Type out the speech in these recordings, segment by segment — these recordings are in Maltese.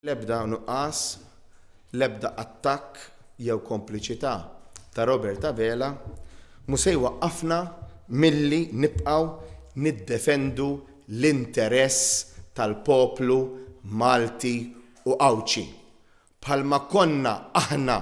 L-ebda nuqqas, l-ebda attakk jew kompliċità ta' Robert Abela mhu se jwaqqafna milli nibqgħu niddefendu l-interess tal-poplu Malti u Għawdxi. Bħalma konna aħna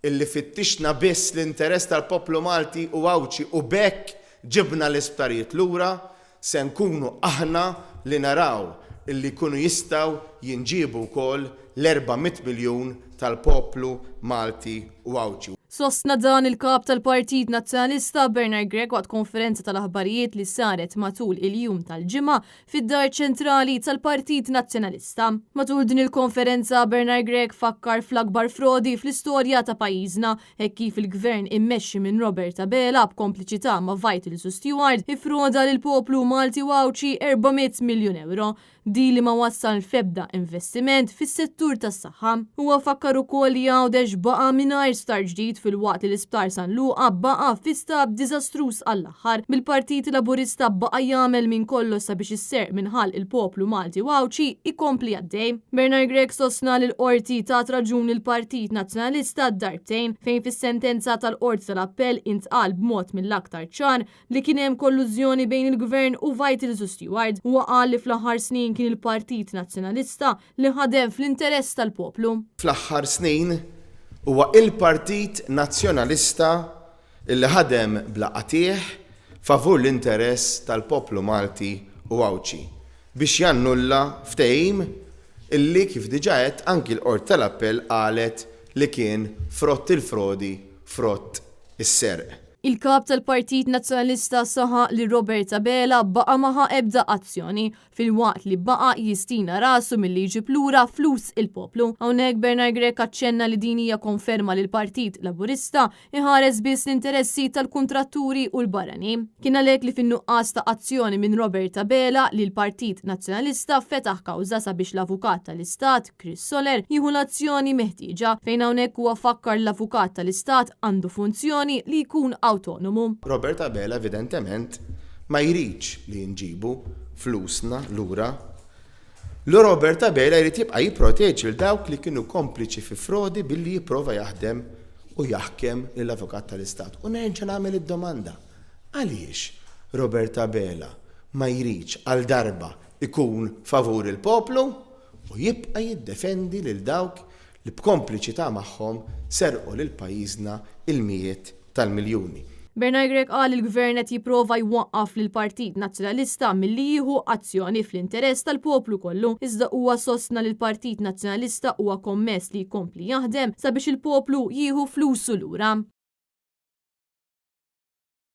illi fittixna biss l-interess tal-poplu Malti u Għawdxi u b'hekk ġibna l-isptarijiet lura, se nkunu aħna li naraw illi jkunu jistgħu jinġiebu wkoll l-400 miljun tal-poplu Malti u Għawdxi. Sostna dan il-Kap tal-Partit Nazzjonalista Bernard Grech waqt konferenza tal-aħbarijiet li saret matul il-jum tal-Ġimgħa fid-Dar Ċentrali tal-Partit Nazzjonalista. Matul din il-konferenza Bernard Grech fakkar fl-akbar frodi fl-istorja ta' pajjiżna hekk kif il-Gvern immexxi minn Robert Abela b'kompliċità ma' Vitals u Steward iffroda lill-poplu Malti u Għawdxi 400 miljun ewro Deal li ma wassal f'ebda investiment fis-settur tas-saħħa. Huwa fakkar ukoll li Għawdex baqa' mingħajr sptar ġdid filwaqt li l-Isptar San Luqa baqa' fi stat diżastruż għall-aħħar, bil-Partit Laburista baqa' jagħmel minn kollox sabiex is-serq minn ħalq il-poplu Malti u Għawdxi jkompli għaddej. Bernard Grech sostna li l-Qorti tat raġun lill-Partit Nazzjonalista darbtejn, fejn fis-sentenza tal-Qorti tal-Appell intqal b'mod mill-aktar ċar li kien hemm kollużjoni bejn il-Gvern u Vitals u Steward. Huwa qal li fl-aħħar snin kien il-Partit Nazzjonalista li ħadem fl-interess tal-poplu. Fl-aħħar snin huwa il-Partit Nazzjonalista li ħadem bla qatigħ favur l-interess tal-poplu Malti u Għawdxi biex jannulla ftehim illi kif diġà għedt anki l-Qorti tal-Appell qalet li kien frott il-frodi, frott is-serq. Il-Kap tal-Partit Nazzjonalista saħaq li Robert Abela baqa' ma ħa ebda azzjoni, filwaqt li baqa' jistina rasu milli jġib lura flus il-poplu. Hawnhekk Bernard Grech aċċenna li din hija konferma li l-Partit Laburista iħares biss l-interessi tal-kuntratturi u l-barranin. Kien għalhekk li fin-nuqqas ta' azzjoni minn Robert Abela li l-Partit Nazzjonalista fetaħ kawża sabiex l-Avukat tal-Istat, Chris Soler jieħu l-azzjoni meħtieġa, fejn hawnhekk huwa fakkar li l-Avukat tal-Istat għandu funzjoni li jkun awtonomu. Robert Abela evidentement ma jridx li nġibu flusna lura. L Robert Abela jrid jibqa' jipproteġi lil dawk li kienu kompliċi fi frodi billi jipprova jaħdem u jaħkem lill-Avukat tal-Istat. U nerġa' nagħmel id-domanda, għaliex Robert Abela ma jridx għal darba jkun favur il-poplu? u jibqa' jiddefendi lil dawk li b'kompliċità magħhom serqu lil pajjiżna il-mijiet tal-miljuni. Bernard Grech qal li l-Gvern qed jipprova jwaqqaf lill-Partit Nazzjonalista milli jieħu azzjoni fl-interess tal-poplu kollu, iżda huwa sostna li l-Partit Nazzjonalista huwa kommess li jkompli jaħdem sabiex il-poplu jieħu flusu lura.